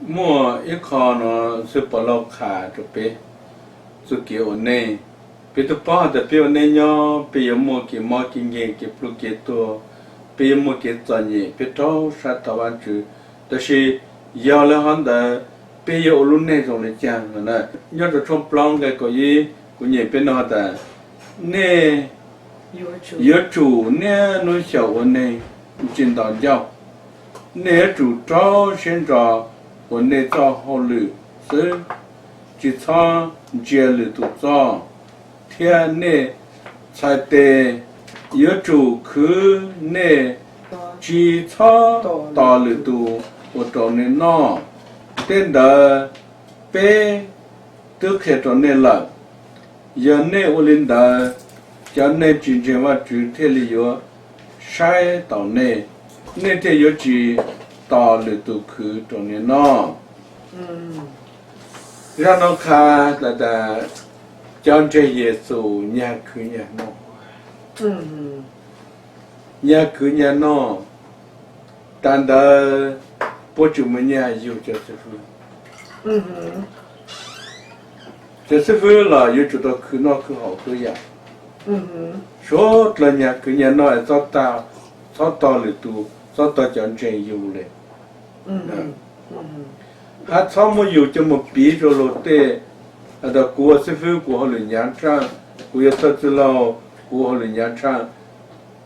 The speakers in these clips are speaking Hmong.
Muaj ib qho no xwb Pov Lauj qha rau peb txuj kev ua neej. Peb twb paub hais tias peb ua neej nyob peb yuav muaj kev mob kev nkeeg kev pluj kev tuag, peb yuav muaj kev txom nyem, peb rau siab thov Vajtswv. Tab sis yog li hov ntawd peb yuav ua lub neej zoo li cas no na? Nyob rau tshooj plaub nqe kaum ib, kuv nyeem peb no tas, nej yuav tsum niaj hnub xyaum ua neeg tsis ntaus ncauj. Nej yuav tsum rau siab ntso ua nej txoj hauj lwm xwb, tsis txhob ntsia lwm tus txoj, thiab nej txhais tes yuav tsum khwv, nej tsis txhob tos lwm tus ua rau nej noj. Tej ntawd peb twb qhia rau nej lawm. Yog nej ua li ntawd, cov neeg tsis ntseeg Vajtswv thiaj li yuav saib taus nej, nej thiaj yuav tsis tos lwm tus khwv rau nej noj. Zaj no qha tas cov ntseeg Yexus nyag khwv nyag noj, nyag khwv nyag noj. Tas ntawd puab tsis mus nyag yug cov xib fwb. Cov xib fwb los yuav tsum tau khwv noj khwv haus txhua yam, suav dlawg nyag khwv nyag noj es txhob tog lwm tus, txhob tog cov ntseeg yug li. Hab txhob muab yus coj mus piv rau luag tej, has tas kuv ua xib fwb kuv hauj lwm nyav tshaj, kuv yuav thawj txwj laug kuv hauj lwm nyav tshaj.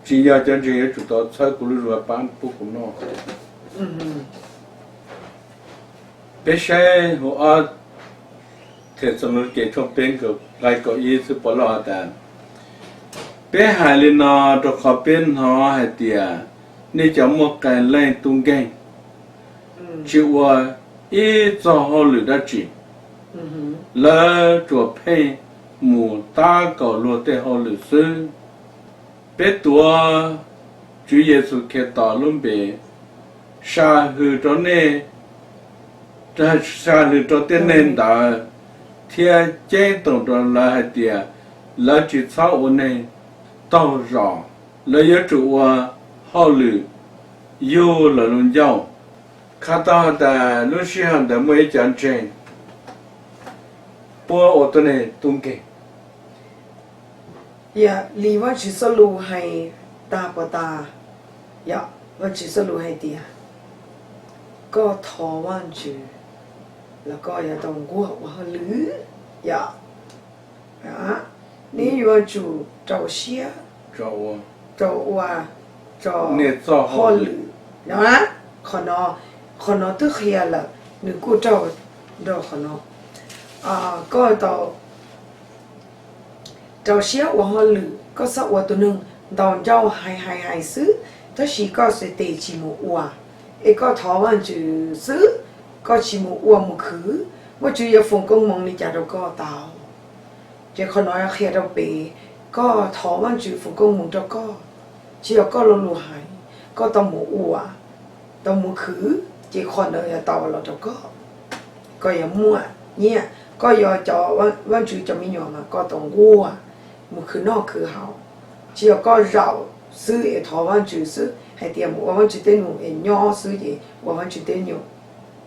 Tsim nyog cov ntseeg yuav tsum tau txhawb kuv lub zog pab pub kuv noj. Peb saib hauv ob Thexalaunikes tshooj peb nqe kaum ib xwb Pov Lauj has tas, peb hais li no rau qhov peb hnov hais tias nej cov muaj qee leej tub nkeeg tsis ua ib txoj hauj lwm dab tsi, lawv tsuas pheej mus tab kaum luag tej hauj lwm xwb. Peb tuav Tswv Yexus Khetos lub npe sam hwm rau nej, sam hwm rau tej neeg ntawd, thiab ceeb toom rau lawv hais tias lawv tsis txhob ua neeg taug zog, lawv yuav tsum ua hauj lwm yug lawv lub ncauj. Qha tau has tas lub sij hawm ntawd muaj ib cov ntseeg puab ua tuab neeg tub nkeeg. Yog li Vajtswv txoj lus hais tag puas tas? Yog, Vajtswv txoj lus hais tias koj thov Vajtswv los koj yuav tau nquag ua hauj lwm. Yog, neb yuav tsum rau siab rau ua, rau hauj lwm. Qhov no, qhov no twb qhia lawm, nws kuj raug nrog qhov no. Koj tau rau siab ua hauj lwm, koj txhob ua tus neeg ntaus ncauj hais hais hais xwb, tab sis koj xav tes tsis mus ua, es koj thov Vajtswv xwb, koj tsis mus ua mus khwv, Vajtswv yuav foom koob hmoov li cas rau koj tau? Ces qhov no qhia rau pem, koj thov Vajtswv foom koob hmoov rau koj, tsis yog koj lo lus hais, koj tau mus ua, tau mus khwv, ces qhov ntawd yuav tau los rau koj. Koj yuav muaj nyiaj, koj yog cov Vajtswv cov me nyuam mas koj tau nquag mus khwv noj khwv haus. Tsis yog koj zaum xwb es thov Vajtswv xwb hais tias mus ua Vajtswv tej num es nyob xwb ces ua Vajtswv tej num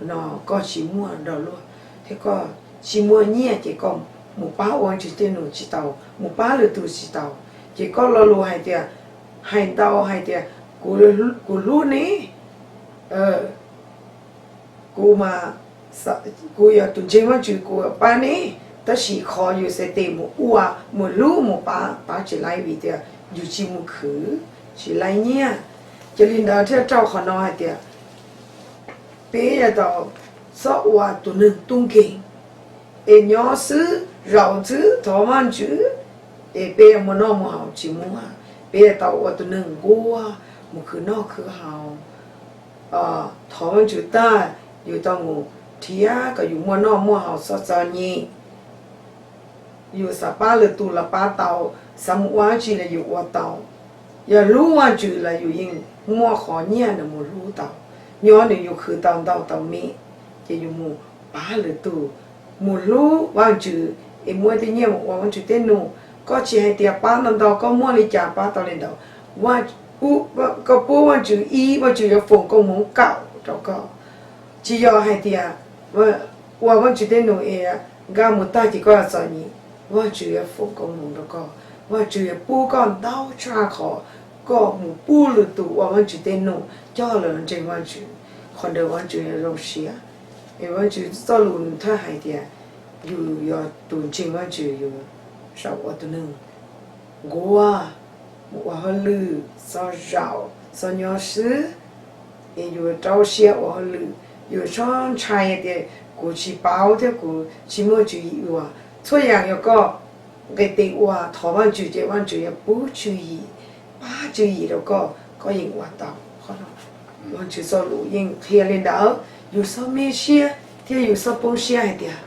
no koj tsis muaj nrog luag, thiab koj tsis muaj nyiaj ces koj mus pab ua Vajtswv tej num tsis tau, mus pab lwm tus tsis tau. Ces koj lo lus hais tias, hais ntau hais tias kuv hlub neb, kuv mas, kuv yog tus ntseeg Vajtswv kuv pab neb, tab sis qhov yus xav tes mus ua, mus hlub mus pab, pab tsis laib vim tias yus tsis mus khwv, tsis laib nyiaj. Ces li ntawd thiaj rau qhov no hais tias peb yuav tau txhob ua tus neeg tub nkeeg es nyob xwb zaum xwb thov Vajtswv, es peb yuav muaj noj muaj haus tsis muaj. Peb yuav tau ua tus neeg nquag mus khwv noj khwv haus, thov Vajtswv tag, yus tau mus nrhiav kom yus muaj noj muaj haus txhob txom nyem. Yus xav pab lwm tus los pab tau, xav mus ua dab tsi los yus ua tau. Yog hlub Vajtswv los yus yeej muaj qhov nyiaj nws mus hlub tau, nyob nws yus khwv tau ntau tau me, ces yus mus pab lwm tus, mus hlub Vajtswv es muab tej nyiaj mus ua Vajtswv tej num. Koj tsis hais tias pab ntau ntau, koj muaj li cas pab tau li ntawd. Koj pub Vajtswv ib, Vajtswv yuav foom koob hmoov kaum rau koj. Tsis yog hais tias ua Vajtswv tej num es nkag mus tag ces koj yuav txom nyem. Vajtswv yuav foom koob hmoov rau koj, Vajtswv yuav pub koj ntau tshaj qhov koj mus pub lwm tus ua Vajtswv tej num coj lawv ntseeg Vajtswv. Qhov ntawd Vajtswv yuav zoo siab. Es Vajtswv txoj lus nws thiaj hais tias yus yog tus ntseeg Vajtswv yus txhob ua tus neeg nquag, mus ua hauj lwm txog zaum txog nyob xwb. Es yus rau siab ua hauj lwm, yus txhob ntshai tias kuv tsis paub thiab kuv tsis muaj tswv yim ua. Txhua yam yog koj nqis tes ua thov Vajtswv ces Vajtswv yuav pub tswv yim, pab tswv yim rau koj, koj yeej ua tau qhov no. Vajtswv txoj lus yeej qhia li ntawd, yus txhob meb siab thiab yus txhob poob siab hais tias,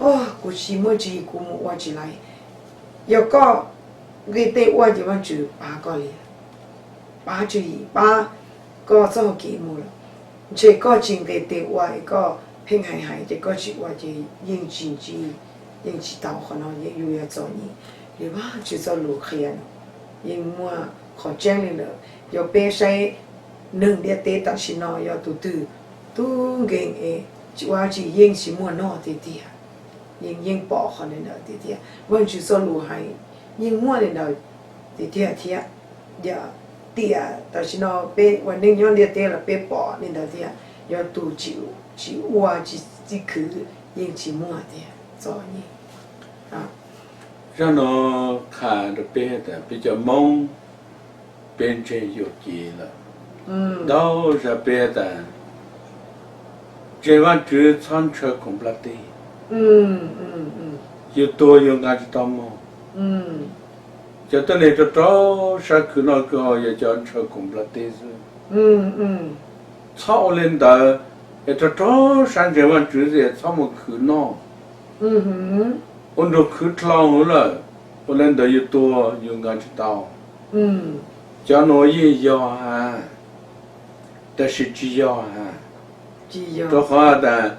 o, kuv tsis muaj tswv yim kuv mus ua tsis laiv. Yog koj nqis tes ua ces Vajtswv pab koj li, pab tswv yim pab koj txoj hau kev mus lawm. Ntshe koj tsis nqis tes ua es koj pheej hais hais ces koj tsis ua ces yeej tsis ntsib, yeej tsis tau qhov no, yeej yus yuav txom nyem li Vajtswv txoj lus qhia no. Yeej muaj qhov tseeb li ntawd. Yog peb saib neeg ntiaj teb tam sim no yog tus twg tub nkeeg es tsis ua tsis yeej tsis muaj noj tiag tiag. Yeej yeej pom qhov li ntawd tiag tiag. Vajtswv txoj lus hais yeej muaj li ntawd tiag tiag thiab. Yog tiam tam sim no peb ua neej nyob ntiaj teb los peb pom li ntawd thiab. Yog tus tsis ua tsis txib khwv yeej tsis muaj tiag txom nyem. Zaj no qha rau peb tas peb cov Hmoob peb ntseeg yuam kev lawm. Ntau zaj peb tas ntseeg Vajtswv txhob ntshaw khoom nplaj teb, yus tuag yus nqa tsis tau mog. Cov tuab neeg rau rau sab khwv noj khwv haus yog cov ntshaw khoom nplaj teb xwb. Txhob ua li ntawd, es rau rau sab ntseeg Vajtswv xwb es txhob mus khwv noj, ua nrug khwv dlhau lawm, ua li ntawd yus tuag yus nqa tsis tau. Cov no yeej yog has, tab sis tsis yog has, rau qhov has tas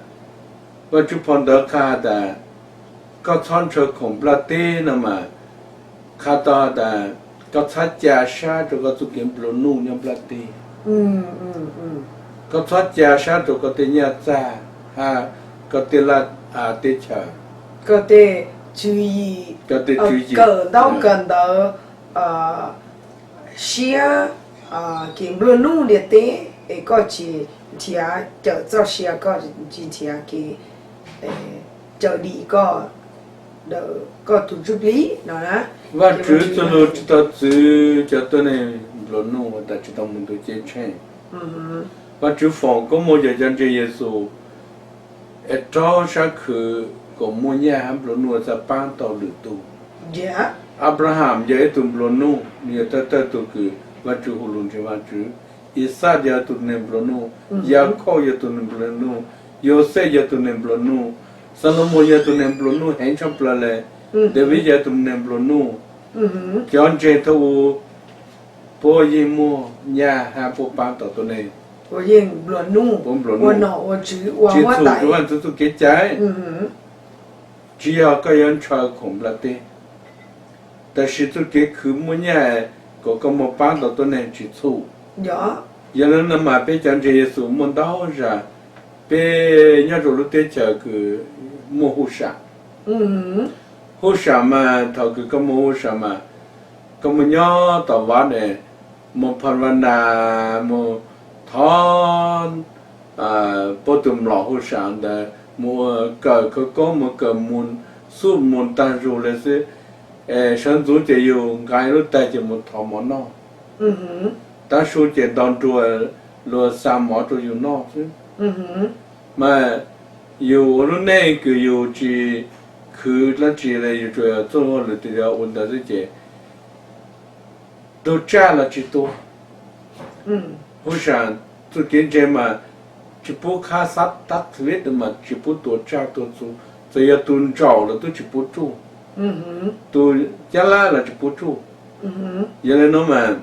Vajtswv phau ntawv qha has tas koj txhob ntshaw khoom nplaj teb no mas qha tau has tas koj txhob ca sab rau koj txuj kev nplua nuj nyob nplaj teb. Koj txhob ca sab rau koj tej nyaj txag hab koj tej laj teb chaws, koj tej tswv yim, kawm ntaub kawm ntawv, siab, kev nplua nuj ntiaj teb es koj tsis nrhiav cawm txoj sia, koj tsis nrhiav kev cawm dim koj, koj tus ntsuj plig no na. Vajtswv txoj lus tsis tau txwv cov tuab neeg nplua nuj uas tsis tau mus ntuj ceeb tsheej. Vajtswv foom koob hmoov rau cov ntseeg Yexus es rau sab khwv kom muaj nyaj hab nplua nuj txhaj paab tau lwm tug. Abraham yog ib tug nplua nuj, nws yog thawj thawj tug kws Vajtswv hu lug ntseeg Vajtswv. Ixaj yog tus neeg nplua nuj, Yakhauj yog tus neeg nplua nuj, Yauxej yog tus neeg nplua nuj, Xalaumoos yog tus neeg nplua nuj heev tshaj plaws le, Daviv yog tus neeg nplua nuj. Cov ntseeg thaum ub puab yeej muaj nyaj hab puab paab tau tuab neeg, puab nplua nuj, tsis txhum rua Vaajtswv txuj kev cai. Tsis yog koj yuav ntshaw khoom nplaj teb, tab sis txuj kev khwv muaj nyaj kom koj moog paab tau tuab neeg tsis txhum. Yog le nuav mas peb cov ntseeg Yexus muaj ntau zag, peb nyob rua lub teb chaws kws muaj huj sam. Huj sam mas thaum kws koj muaj huj sam mas koj moog nyob tom vav ne, moog pha va nas, moog thov puab tug mlom huj sam ntawd, moog kawm khawv koob, moog kawm moog xub moog taag zug le xwb. Sawv ntxuv ces yug nqaa lub taig ces moog thov mov noj. Taab su ces ntaus nruas luag xa mov rua yug noj xwb. Mas yug ua lub neej kws yug tsis khwv dlaab tsi le, yug tsuas yog txuj hauj lwm tug yuav ua ntawd xwb ces tug tsaj los tsis tua. Huj sam txuj kev ntseeg mas tsis pub khab xab tab thwv mas tsis pub tua tsaj tua txhu, txawm yog tug ntsaum los tub tsis pub tsuj, tug cab lab los tsis pub tsuj. Yog le nuav mas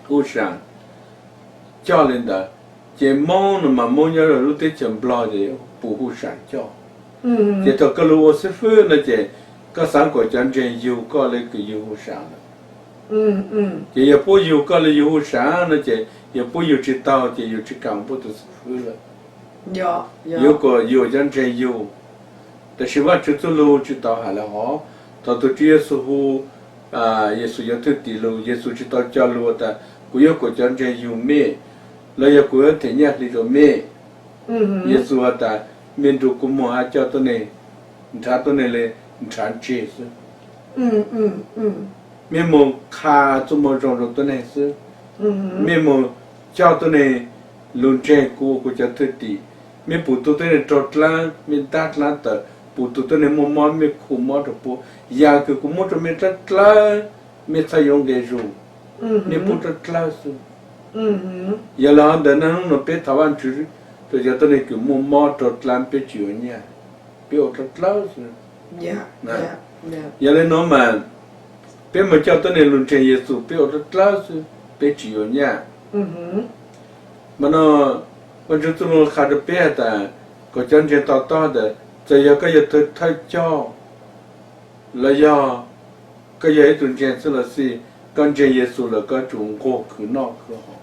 huj sam coj le ntawd, ces Moob no mas Moob nyob lub teb chaws Nplog ces pum huj sam coj. Ces thaum koj lug ua xib fwb no ces koj xaav kom cov ntseeg yug koj le kws yug huj sam lawm. Ces yog puab yug koj le yug huj sam no ces yog puab yug tsis taug ces yug tsis kaam ua puab tug xib fwb lawm. yuav kom yuam cov ntseeg yug. Tab sis Vajtswv txoj lus tsis tau hais li hov. Thaum tus Tswv Yexus hu Yexus cov thwj tim lus, Yexus tsis tau cog lus tas kuv yuav kom cov ntseeg yug mej, los yog kuv yuav them nyaj hli rau mej. Yexus has tas mej nrug kuv moog hab coj tuab neeg, nrhav tuab neeg le nrhav ntseg xwb. Mej moog qha txuj moo zoo rau tuab neeg xwb. Mej moog coj tuab neeg lug ntseeg kuv ua kuv cov thwj tim. Mej pum tug tuab neeg raug dlaab, mej ntab dlaab tawm, pum tug tuab neeg muaj mob, mej khu mob rau puab. Yaam kws kuv muab rau mej dlawb dlawb, mej txhob yuav nqe zug, mej pub dlawb dlawb xwb. Yog le hov ntawd naj nub nuav peb thov Vajtswv rau cov tuab neeg kws muaj mob raug dlaab, peb tsis yuav nyaj, peb ua dlawb dlawb xwb. Yog le nuav mas peb moog coj tuab neeg lug ntseeg Yexus, peb ua dlawb dlawb xwb, peb tsis yuav nyaj. Mas no Vajtswv txuj lug qha rau peb has tas kom cov ntseeg to taub tas txawm yog koj yog thawj coj los yog koj yog ib tug ntseeg xwb los xij, koj ntseeg Yexus lawm koj yuav tsum nquag khwv noj khwv haus,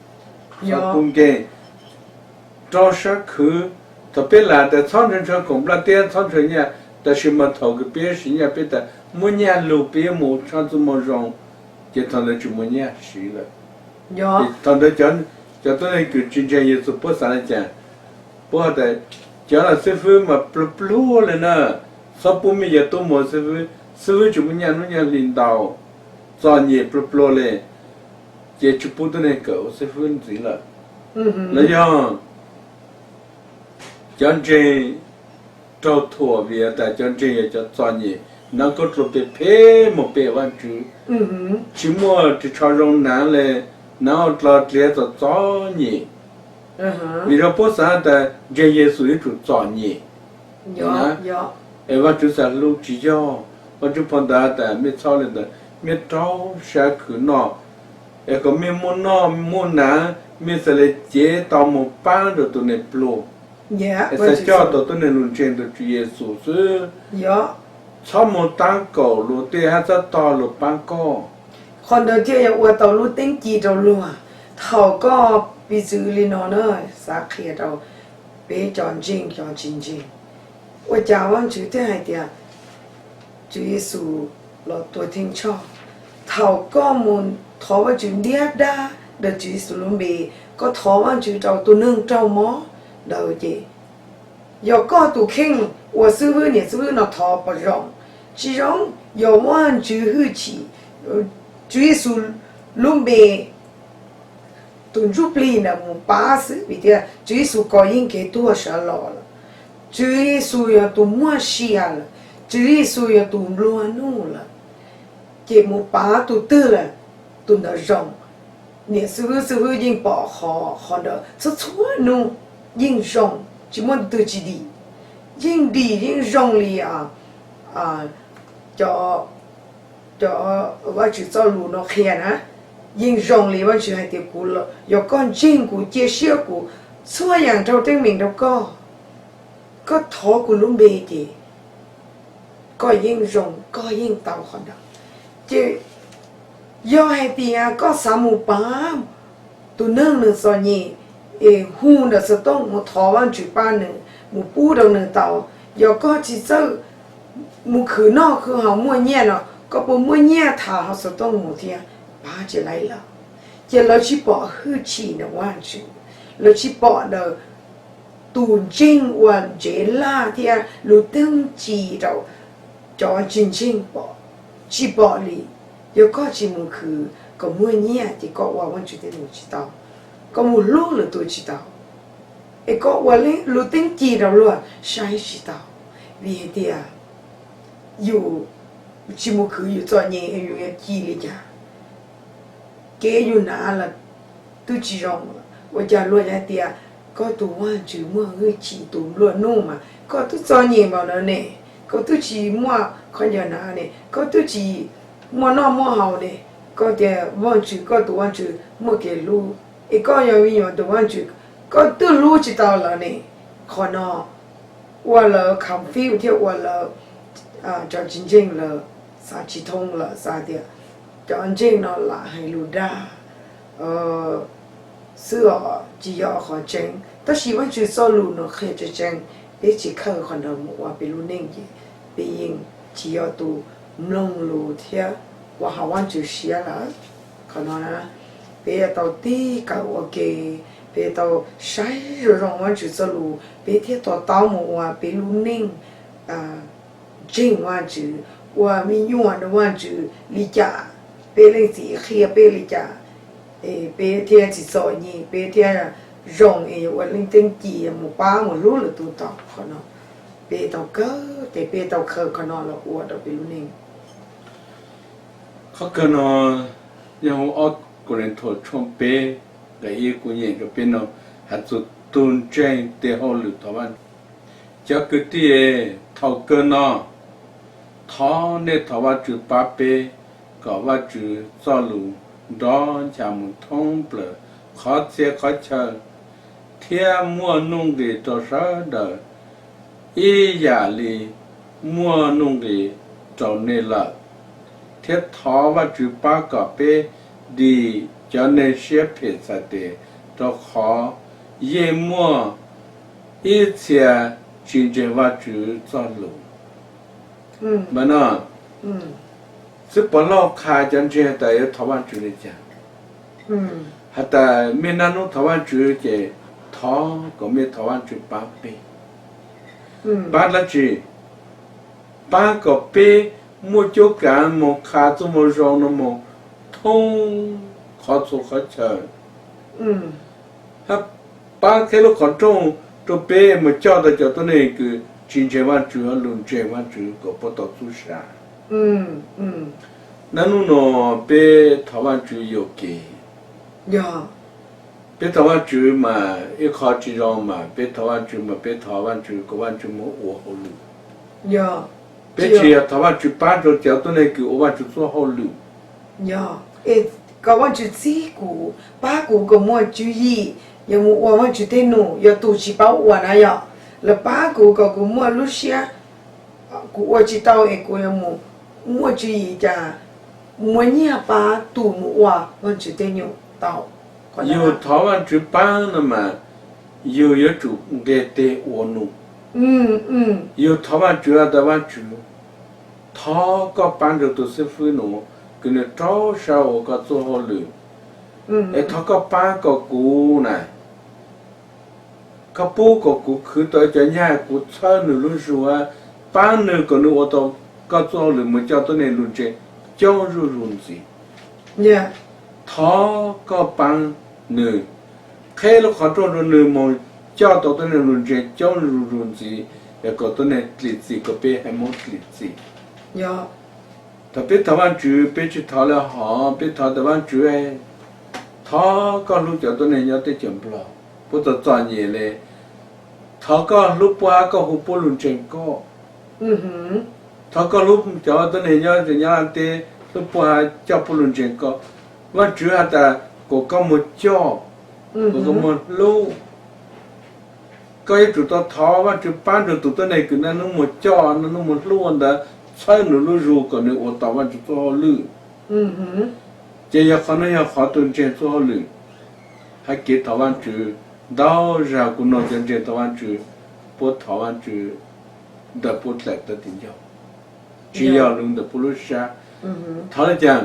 txhob kub nkeeg, rau sab khwv. Thaum peb lam tas txhob ntshaw ntshaw khoom nplaj teb, txhob ntshaw nyaj, tab sis mas thaum kws peb siv nyaj peb tas muab nyaj lug peb yuav mus tshaj txuj moo zoo, ces thaum ntawd tsis muaj nyaj siv lawm. Thaum ntawd cov tuab neeg kws tsis ntseeg Yexus puab xav le caag? Puab has tas cov no xib fwb mas pluag pluag le na, txhob pub mej cov tub mus xib fwb, xib fwb tsis muaj nyaj nub nyaj hli ntau, txom nyem pluag pluag le, ces tsis pub tuab neeg kawm ua xib fwb ntxiv lawm. Los yog cov ntseeg raug thuam vim tas cov ntseeg yog cov txom nyem, naav khaub dluag phem phem moog pe Vaajtswv, tsis muaj ris tsho zoo naav le, naav ua dlog dliav txom txom nyem. Vim rau puab xav tas ntseeg Yexus yuav tsum txom nyem. Es Vaajtswv xav hlub tsis yog. Vaajtswv phau ntawv tas mej txhob le ntawd, mej rau sab khwv noj, es kom mej muaj noj muaj naav, mej xav le cev tau moog paab rau tus neeg pluag, es xav coj tau tuab neeg lug ntseeg tus Tswv Yexus xwb. Txhob moog taab kaum luag tej hab txhob tog luag paab koj. Qhov ntawd thiaj yog ua tau lub teeb ci rau luag. Thaum koj piv txwv le no na, xav qhia rau peb cov ntseeg cov tsis ntseeg, ua cas Vaajtswv thiaj hais tias Tswv Yexus los tuag theej tshoj? Thaum koj mus thov Vaajtswv ntiab dab ntawm Tswv Yexus lub npe, koj thov Vaajtswv rau tus neeg raug mob ntawd ces yog koj tus kheej ua xib fwb niam xib fwb no thov puas zoo? Tsis zoo. Yog Vaajtswv hwj chim, Tswv Yexus lub npe, tus ntsuj plig ntawd mus pab xwb, vim tias Tswv Yexus kov yeej kev tuag sawv los lawm. Tswv Yexus yog tus muaj sia lawm, Tswv Yexus yog tus nplua nuj lawm, ces mus pab tus twg lawm tus ntawd zoo. Niam xib fwb xib fwb yeej pom qhov, qhov ntawd txhua txhua nub yeej zoo, tsis muaj tus twg tsis dim, yeej dim yeej zoo li cov, cov Vaajtswv txoj lus no qhia na. Yeej zoo li Vaajtswv hais tias kuv, yog koj ntseeg kuv, cia siab kuv, txhua yaam raug teeb meem rau koj, koj thov kuv lub npe ces koj yeej zoo, koj yeej tau qhov ntawd. Ces yog hais tias koj xav mus pab tus neeg nws txom nyem, es hu ntawm xov tooj mus thov Vaajtswv pab nws, mus pub rau nws tau. Yog koj tsis txawj mus khwv noj khwv haus muaj nyiaj no, koj puas muaj nyiaj tham hauv xov tooj mus thiab? Pab tsis laib lawm. Ces lawv tsis pom hwj chim ntawm Vaajtswv, lawv tsis pom ntawm tus ntseeg uas ntsev laj thiab lub teeb ci rau cov tsis ntseeg pom, tsis pom li. Yog koj tsis mus khwv kom muaj nyiaj ces koj ua Vaajtswv tej lus tsis tau, koj mus hlub lwm tus tsis tau, es koj ua lub teeb ci rau luag saib tsis tau. Vim hais tias yus tsis mus khwv yus txom nyem yus yuav ci li cas? Kev yus hnav los twb tsis zoo, ua cas luag hais tias koj tus Vaajtswv muaj hwj chim, tus nplua nuj mas koj twb txom nyem npaum no ne, koj twb tsis muaj qhov ncaws hnav ne, koj twb tsis muaj noj muaj haus ne, koj tias Vaajtswv, koj tus Vaajtswv muaj kev hlub, es koj yog me nyuam tus Vaajtswv, koj twb hlub tsis tau lawv ne. Qhov no ua lawv confuse thiab ua lawv, cov tsis ntseeg lawv xav tsis thoob lawm, xav tias cov ntseeg no lam hais lus dag xwb os, tsis yog qhov tseeb. Tab sis Vajtswv txoj lus nws qhia tseeb tseeb, peb tsis khaws qhov ntawd mus ua peb lub neej ces peb yeej tsis yog tus mloog lus thiab ua haum Vajtswv siab lawm. Qhov no peb yuav tau tib kaum ua ke, peb yuav tau saib zoo zoo Vajtswv txoj lus peb thiaj to taub mus ua peb lub neej ntseeg Vajtswv, ua me nyuam rau Vajtswv li cas, peb Leej Txiv qhia peb li cas, peb thiaj tsis txom nyem, peb thiaj zoo es yuav ua leej twg ci mus pab mus hlub lwm tus tau. Qhov no peb tau kawm, ces peb tau khaws qhov no los ua rau peb lub neej. Qhov kawg no yog hauv ob Kauleethaus tshooj peb nqe ib, kuv nyeem rau peb no, hais txog tus ntseeg tes hauj lwm thov Vajtswv. Cov kwv tij, thaum kawg no thov nej thov Vajtswv pab peb, kom Vajtswv txoj lus nrov ncha mus thoob plaws qhov txhia qhov chaw, thiab muaj nuj nqis rau sawv daws ib yam li muaj nuj nqis rau nej lawm. Thiab thov Vajtswv pab kom peb dim cov neeg siab phem txhais tes, rau qhov yeej muaj ib txhia tsis ntseeg Vajtswv txoj lus. Mas no, xib puas lauj qha cov ntseeg tas yuav thov Vajtswv li cas? Has tas mej naj nub thov Vajtswv ces thov kom mej thov Vajtswv pab peb. Pab dab tsi? Pab kom peb muaj cuab kav moog qha txuj moo zoo no moog thoob qhov txhua qhov chaw, hab pab qheb lub qhov rooj rau peb moog coj tau cov tuab neeg kws tsis ntseeg Vajtswv lug ntseeg Vajtswv kom puab tau txhub sa. Naj nub no peb thov Vajtswv yuam kev. Peb thov Vajtswv mas ib qho tsis zoo mas peb thov Vajtswv mas peb thov Vajtswv kom Vajtswv moog ua hauj lwm. Peb tsis yog thov Vajtswv pab rau cov tuab neeg kws ua Vajtswv txuj hauj lwm. Kom Vajtswv txib kuv, pab kuv kom muaj tswv yim, yuav mus ua Vajtswv tej num, yog tus tsis paub ua na yog, lawv pab kuv kom kuv muaj lub siab, kuv ua tsis tau es kuv yuav mus muaj tswv yim cas muaj nyiaj pab tus mus ua Vajtswv tej num tau. Yug thov Vajtswv pab no mas yug yuav tsum nqeg teg ua num. Yug thov Vajtswv tas Vajtswv, thov koj pab nrug tus xib fwb nuav kws nwg rau sab ua koj txuj hauj lwm, es thov koj pab kom kuv na, koj pub kom kuv khwv tau cov nyaj kuv txhawb nwg lub zug, pab nwg kom nwg ua tau koj txuj hauj lwm moog coj tuab neeg lug ntseeg coob zuj zug ntxiv. Thov koj pab nwg, qheb lub qhov rooj rau nwg moog coj tau tuab neeg lug ntseeg coob zuj zug ntxiv, es kom tuab neeg dlim txim, kom peb hab Moob dlim txim. Thaum peb thov Vajtswv peb tsis thov le hov, peb thov tas Vajtswv, thov koj hlub cov tuab neeg nyob teb chaws Nplog, puab txom txom nyem le, thov koj hlub puab hab koj hu puab lug ntseeg koj. Thov koj hlub cov tuab neeg nyob teb, hlub puab hab coj puab lug ntseeg koj. Vajtswv has tas kom koj moog coj, kom koj moog hlub. Koj yuav tsum tau thov Vajtswv pab nrug tus tuab neeg kws naj nub moog coj, naj nub moog hlub ua ntawd, txhawb nwg lub zug kom nwg ua tau Vajtswv txuj hauj lwm. Ces yog qhov nuav yog qhov tug ntseeg txuj hauj lwm hab kev thov Vajtswv. Ntau zag kuv noog cov ntseeg thov Vajtswv, puab thov Vajtswv ntawm puab dlaim tawv tim ncauj, tsis yog lug ntawm puab lub sab. Thov le caag?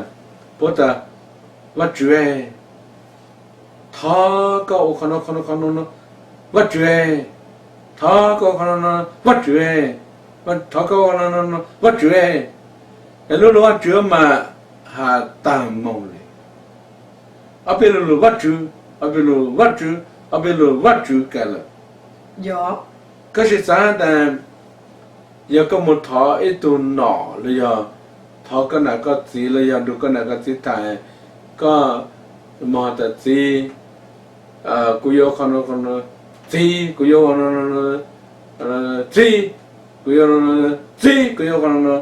Puab tas, Vajtswv, thov koj ua qhov no qhov no qhov no no, Vajtswv, thov koj ua qhov no no, Vajtswv, thov koj ua qhov no no no, Vajtswv. Es lub lug Vajtswv mas has taag moog le. Ob peb lug lug Vajtswv, ob peb lug Vajtswv, ob peb lug Vajtswv kawg lawm. Koj sim xaav tas yog koj moog thov ib tug nom los yog thov koj nam koj txiv los yog nrug koj nam koj txiv tham, koj moog has tas, Txiv, kuv yuav qhov no, txiv, kuv yuav, txiv, kuv yuav, txiv, kuv yuav qhov no no.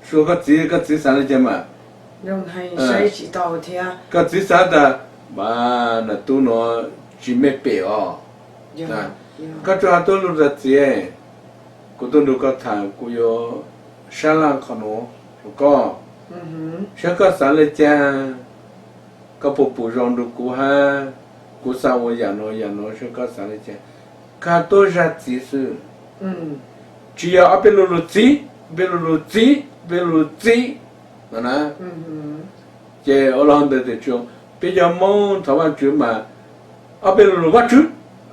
Suav koj txiv, koj txiv xaav le caag mas? Koj txiv xaav tas, Nam tub nuav tsis mej pem os. Koj tsuas has tub lug tas, Txiv, kuv tuaj nrug koj tham, kuv yuav sab laj qhov nuav rua koj, saib koj xaav le caag, koj puas pum zoo nrug kuv hab? kuv xav ua yam no yam no, saib koj xav li cas, koj tuaj zaj txiv xwb. Tsis yog ob peb lo lus txiv, ob peb lo lus txiv, ob peb lo lus txiv no na. Ces ua los ntawd tias tsis, peb cov Hmoob thov Vajtswv mas ob peb lo lus Vajtswv,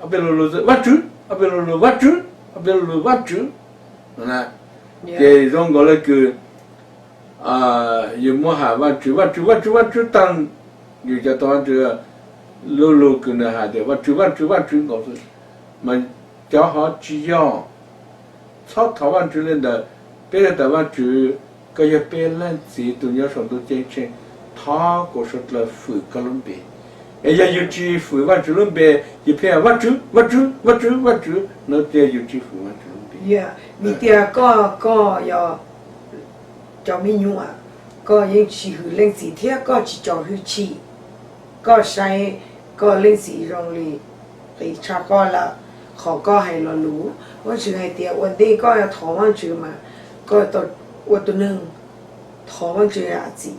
ob peb lo lus Vajtswv, ob peb lo lus Vajtswv, ob peb lo lus Vajtswv no na. Ces zoo nkaus li kws yus muab has Vajtswv, Vajtswv, Vajtswv, Vajtswv tag, yus cov thov Vajtswv, lu lug kws nws hais tias Vajtswv, Vajtswv, Vajtswv nkaus xwb, mas cov hov tsis yog. Txhob thov Vajtswv li ntawd. Peb hais tias Vajtswv, koj yog peb leej txiv tus nyob saum ntuj ceeb tsheej, thov kom suav dlawg fwm koj lub npe. Es yog yus tsis fwm Vajtswv lub npe, yus pheej Vajtswv, Vajtswv, Vajtswv, Vajtswv no ces yus tsis fwm Vajtswv lub npe. Vim tias koj, koj yog cov me nyuam, koj yeej tsis hwm leej txiv thiab koj tsis tso hwj chim. Koj saib koj leej txiv zoo li qis tshaj koj lawm. Qhov koj hais lo lus, Vajtswv hais tias ua ntej koj yuav thov Vajtswv mas koj tau ua tus neeg thov Vajtswv zam txim,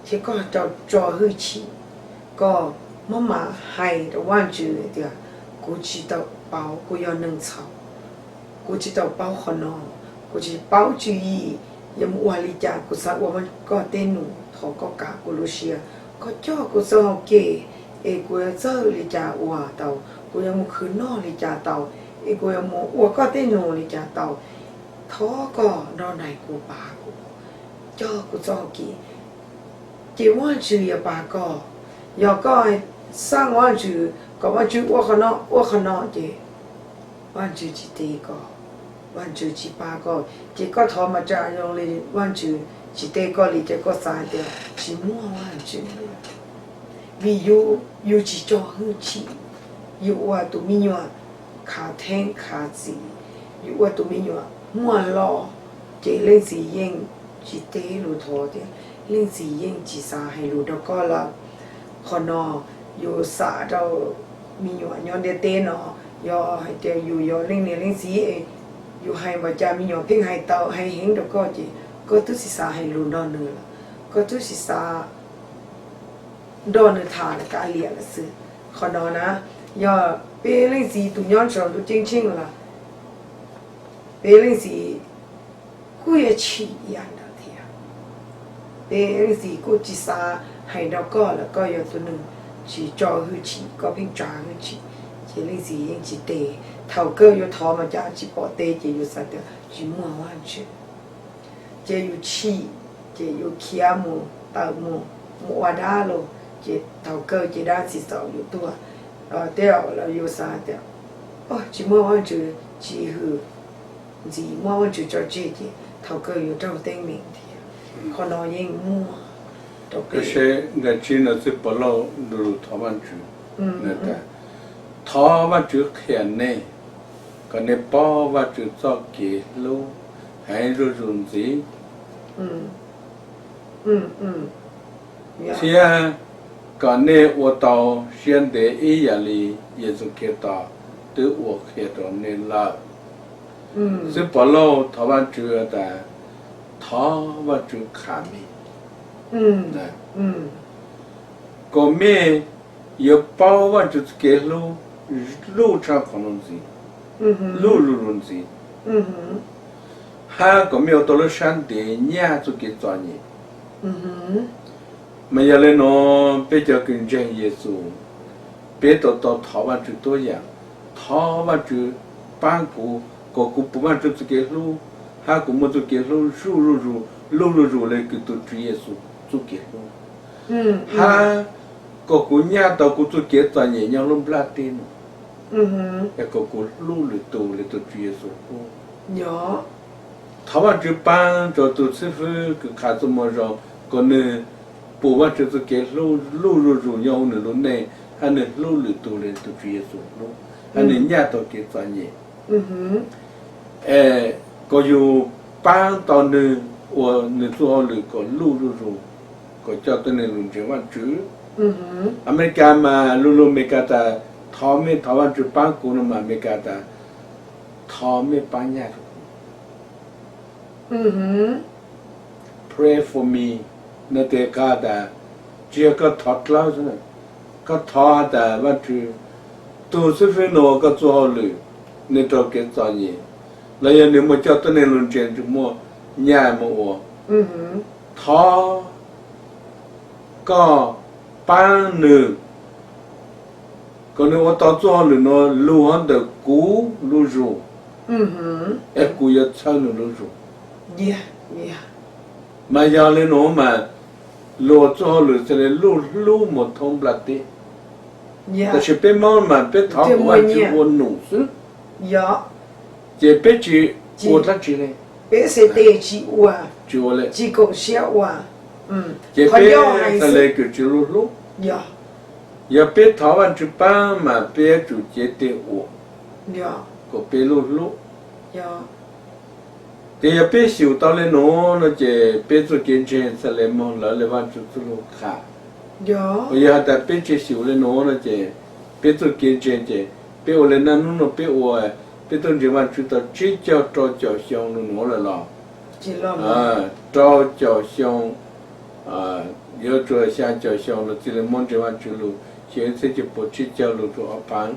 thiab koj tau tso hwj chim. Koj maj mam hais rau Vajtswv tias, kuv tsis tau paub, kuv yog neeg txhaum, kuv tsis tau paub qhov no, kuv tsis paub tswv yim yuav mus ua li cas, kuv xav ua koj tej num, thov koj kav kuv lub siab, koj coj kuv txoj hau kev es kuv yuav txawj li cas ua tau, kuv yuav mus khwv noj li cas tau, es kuv yuav mus ua koj tej num li cas tau. Thov koj nrog nraim kuv, pab kuv, coj kuv txoj hau kev, ces Vajtswv yuav pab koj. Yog koj xaj Vajtswv kom Vajtswv ua qhov no ua qhov no ces Vajtswv tsis teb koj, Vajtswv tsis pab koj, ces koj thov mas cas zoo li Vajtswv tsis teb koj li, ces koj xav tias tsis muaj Vajtswv. Vim yus, yus tsis tso hwj chim, yus ua tus me nyuam khav theeb khav txiv, yus ua tus me nyuam muaj hlob, ces leej txiv yeej tsis teb lus thov tias, leej txiv yeej tsis xav hais lus rau koj lawm. Qhov no yus xav rau me nyuam nyob ntiaj teb no, yog hais tias yus yog leej niam leej txiv, yus hais npaum cas me nyuam pheej hais tau hais heev rau koj ces koj twb tsis xav hais lus nrog nws lawm, koj twb tsis xav nrog nws tham kav liam lawm xwb. Qhov no na, yog peb leej txiv tus nyob saum ntuj ceeb tsheej los peb leej txiv kuj yuav chim ib yam ntawd thiab. Peb leej txiv kuj tsis xav hais nrog koj lawm, koj yog tus neeg tsis tso hwj chim, koj pheej tsa hwj chim, ces leej txiv yeej tsis teb. Thaum kawg yuav thov mas cas tsis pom teb ces yus xav tias tsis muaj Vajtswv. Ces yus chim, ces yus khiav mus tawm mus, mus ua dab los, ces thaum kawg ces dab txiv txaus yus tuag. Tej zaum los yus xav tias tsis muaj Vajtswv tsis hwm ntxiv, muaj Vajtswv tso tseg ces thaum kawg yuav raug teeb meem thiab. Qhov no yeej muaj rau peb. Seb nqe tsib no xwb Pov Lauj lus thov Vajtswv, thov Vajtswv qhia nej kom nej paub Vajtswv txoj kev hlub heev zuj zus ntxiv, thiab kom nej ua tau siab ntev ib yam li Yexus Khetos twb ua qhia rau nej lawm. Xib Pov Lauj thov Vajtswv tas, thov Vajtswv qha mej, kom mej yuav paub Vajtswv txoj kev hlub luj tshaj qhov no ntxiv, luj luj luj ntxiv, hab kom mej ua tau lub sab ntev nyaj txoj kev txom nyem. Mas yog li no, peb cov kws ntseeg Yexus, peb tau tau thov Vajtswv tuab yam, thov Vajtswv paab kuv kom kuv pum Vajtswv txoj kev hlub, hab kuv muaj txoj kev hlub zuj zuj zus, luj luj zus le kws tug Tswv Yexus txoj kev hlub, hab kom kuv nyaj tau kuv txoj kev txom nyem nyob lub nplaj teb no, es kom kuv hlub lwm tug le tug Tswv Yexus hlub. Thov Vajtswv paab rua tug xib fwb kws qha txuj moo zoo, kom nwg pum Vajtswv txoj kev hlub luj zuj zus nyob huv nwg lub neej, hab nwg hlub lwm tug le tug Tswv Yexus hlub, hab nwg nyaj tau kev txom nyem. Es kom yug paab tau nwg ua nwg txuj hauj lwm kom luj zuj zus, kom coj tuab neeg lug ntseeg Vajtswv. Amelikas mas lu lug Amelikas tas, thov mej thov Vajtswv paab kuv no mas Amelikas tas, thov mej paab nyaj rua kuv. Pray for me no tes qha tas, tsi yog koj thov dlawb xwb, Koj thov has tas Vajtswv, tus xib fwb no ua koj txuj hauj lwm, nws raug kev txom nyem, los yog nws muaj coj tuab neeg lug ntseeg, tsis muaj nyaj muaj ua, thov koj paab nws kom nws ua tau txuj hauj lwm nuav lug hov ntawm kuv lub zug, es kuv yuav txhawb nws lub zug. Mas yog le nuav mas luas txuj hauj lwm txhaj le luj hlub moog thoob nplaj teb. Tab sis peb Moob mas peb thov kuv Vajtswv ua num xwb, ces peb tsis ua dlaab tsi le. Ces peb txhaj le kws tsis luj hlub. Yog peb thov Vajtswv paab mas peb yuav tsum cev teg ua kom peb luj hlub. Ces yog peb xyum tau le nuav no ces peb txuj kev ntseeg txhaj le moog lawv le Vajtswv txuj lug qha. Yog has tas peb tsis xyum le nuav no ces peb txuj kev ntseeg ces peb ua le naj nub no peb ua, peb tub ntseeg Vajtswv tau tsib caug rau caum xyoo lug nuav lawm los, rau caum xyoo, yuav tsuas xyaa caum xyoo los txij le muab ntseeg Vajtswv lug xyoo ib txhiab cuaj puas tsib caug lug rua ob phav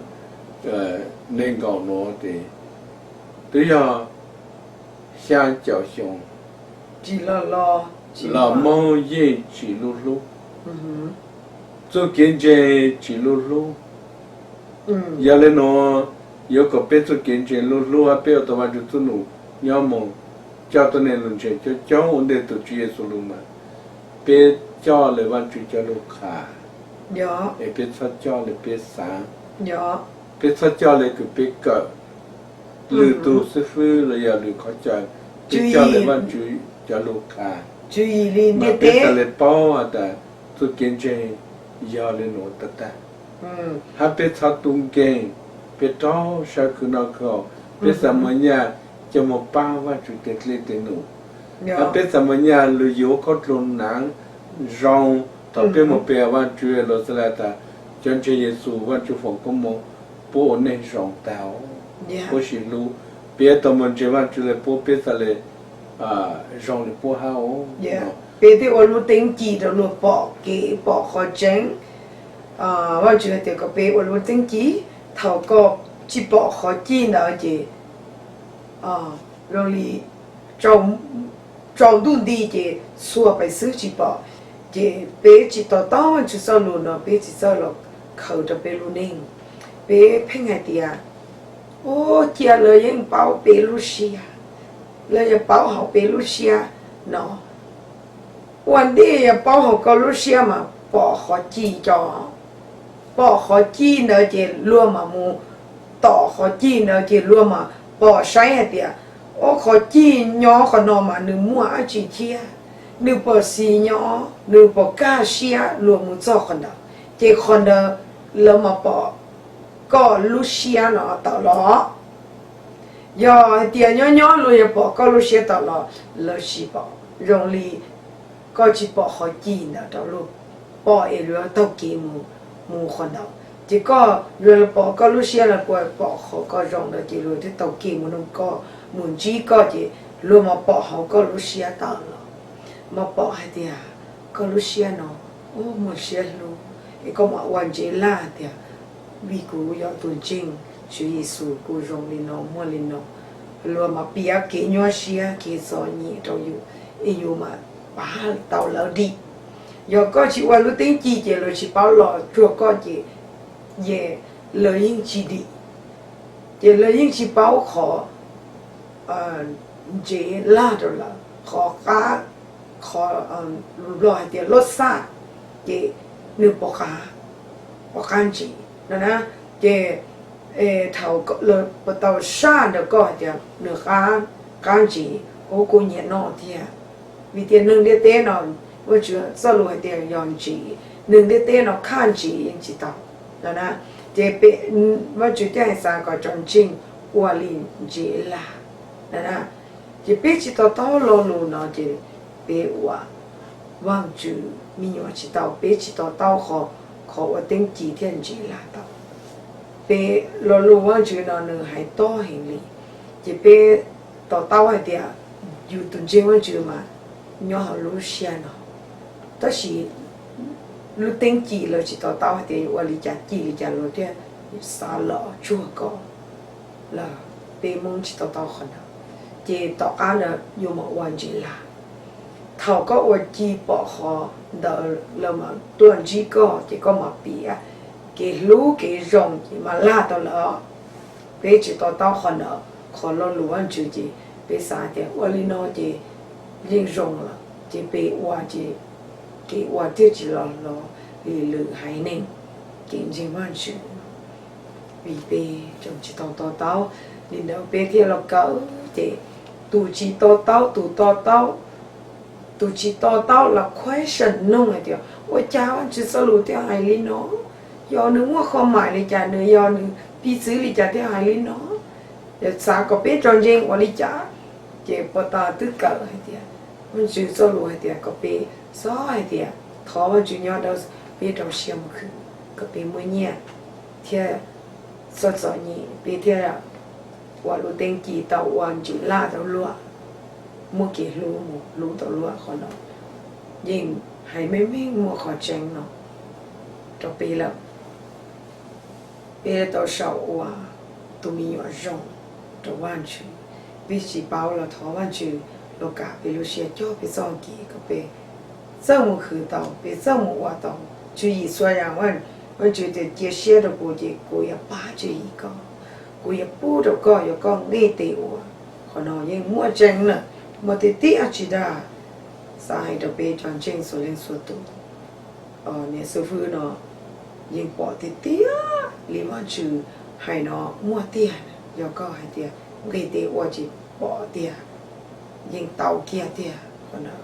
neeg nkaum nuav ces twb yog xyaa caum xyoo los Moob yeej tsis luj hlub, txuj kev ntseeg tsis luj hlub. Yog le nuav, yuav kom peb txuj kev ntseeg luj hlub hab peb ua tau Vajtswv txuj num nyob moog coj tuab neeg lug ntseeg coob coob ua ntej tug Tswv Yexus lug mas peb coj le Vajtswv cov lug qha, es peb txhob coj le peb xaav, peb txhob coj le kws peb kawm lwm tug xib fwb los yog lwm qhov chaw, peb coj le Vajtswv cov lug qha. Mas peb txhaj le paub has tas txuj kev ntseeg yog le nuav tag tag, hab peb txhob tub nkeeg, peb rov sawv khwv noj khwv haus, peb xaav muaj nyaj coj moog paab Vajtswv tej dlej tej num, hab peb xaav muaj nyaj lug yuav khaub dluag naav zoo. Thaum peb moog pe Vajtswv luas txhaj le tas cov ntseeg Yexus Vajtswv foom koob moov puab ua neeg zoo tag, puab sib hlub, peb tau moog ntseeg Vajtswv le puab peb txhaj le zoo le puab hab. Peb thiaj ua lub teeb ci rau luag pom kev pom qhov tseeb. Vajtswv hais tias kom peb ua lub teeb ci, thaum koj tsis pom qhov ci ntawd ces zoo li tsaus ntuj nti ces txhua pais xwb tsis pom. Ces peb tsis to taub Vajtswv txoj lus no peb tsis txawj los khaws rau peb lub neej. Peb pheej hais tias, ua ciav lawv yeej paub peb lub siab, lawv yeej paub hauv peb lub siab no. Ua ntej yuav paub hauv koj lub siab mas pom qhov ci, pom qhov ci ntawd ces luag mam mus tom qhov ci ntawd ces luag mam pom saib hais tias, ua qhov ci nyob qhov no mas nws muaj dab tsi thiab, nws puas xis nyob, nws puas kaj siab, luag mus txog qhov ntawd ces qhov ntawd lawv mam pom koj lub siab no tawm los. Yog hais tias nyob nyob luag yuav pom koj lub siab tawm los, lawv tsis pom. Zoo li koj tsis pom qhov ci ntawd rau luag pom es luag taug kev mus qhov ntawd ces koj, luag pom koj lub siab los puas pom qhov koj zoo ntawd ces luag thiaj taug kev mus noog koj, mus ntsib koj ces luag mam pom hauv koj lub siab tawm los, mam pom hais tias koj lub siab no muaj siab hlub, es koj mam ua ntsev laj tias, vim kuv yog tus ntseeg Tswv Yexus kuv zoo li no muaj li no. Luag mam piav kev nyuaj siab kev txom nyem rau yus, es yus mam pav tau lawv dim. Yog koj tsis ua lub teeb ci ces luag tsis paub los cuag koj ces, ces lawv yeej tsis dim, ces lawv yeej tsis paub qhov ntsev laj rau lawv, qhov qab, qhov Nplog hais tias loj xaj, ces nws pom qab, pom qab ntsev no na. Ces thaum lawv puas tau saj ntawm koj hais tias nws qab ntsev, ua kuv nyiam noj thiab. Vim tias neeg ntiaj teb no, Vajtswv txoj lus hais tias yog ntsev, neeg ntiaj teb no qab ntsev yeej tsis tau no na. Ces Vajtswv thiaj hais xav kom cov ntseeg ua li ntsev laj no na. Ces peb tsis to taub lo lus no ces peb ua Vajtswv me nyuam tsis tau, peb tsis to taub qhov ua teeb ci thiab ntsev laj tau. Peb lo lus Vajtswv no nws hais tob heev li, ces peb to taub hais tias yus tus ntseeg Vajtswv mas nyob hauv lub siab no. Tab sis lub teeb ci lawv tsis to taub hais tias yuav ua li cas ci li cas lawv thiaj xav los tsuag koj. Los peb Hmoob tsis to taub qhov ntawd, ces tom qab ntawd yuav mam ua ntsis lag. Thaum koj ua ci pom qhov ntawd lawv mam tuaj ntsib koj ces koj mam piav kev hlub kev zoo ces mam lag tau lawm. Peb tsis to taub qhov ntawd, qhov lo lus Vajtswv ces peb xav tias ua li no ces yeej zoo lawm ces peb ua ces kev ua thiaj tsis los hlob li lwm haiv neeg kev ntseeg Vajtswv. Vim peb tseem tsis tau to taub, li ntawd peb thiaj los kawm ces tus tsis to taub, tus to taub, tus tsis to taub los question noog hais tias ua cas Vajtswv txoj lus thiaj hais li no, yog nws muaj qhov maim li cas, nws yog nws piv txwv li cas thiaj hais li no, yog xav kom peb tso ntseeg ua li cas. Ces puag ta twb kawm hais tias Vajtswv txoj lus hais tias kom peb txhob hais tias thov Vajtswv nyob dawb, peb rau siab mus khwv kom peb muaj nyiaj thiab txom txom nyem peb thiaj ua lub teeb ci tau, ua ntsis laj tau luam, muaj kev hlub mus hlub tau luam. Qhov no yeej hais meej meej muaj qhov tseeb no rau peb lawm. Peb tau sau ua tus me nyuam zoo rau Vajtswv, peb tsis paub los thov Vajtswv los kam peb lub siab, cog peb txoj kev kom peb txawj mus khwv tau, peb txawj mus ua tau tswv yim txhua yam. Vajtswv tias cia siab rau kuv ces kuv yuav pab tswv yim koj, kuv yuav pub rau koj, yuav koj nqe tes ua. Qhov no yeej muaj tseeb lawm, muaj tiag tiag tsis dag. Xav hais rau peb cov ntseeg txhua leej txhua tus, niam xib fwb no yeej pom tiag tiag li Vajtswv hais no muaj tiag. Yog koj hais tias nqe tes ua ces pom tiag, yeej tau kiag tiag. Qhov no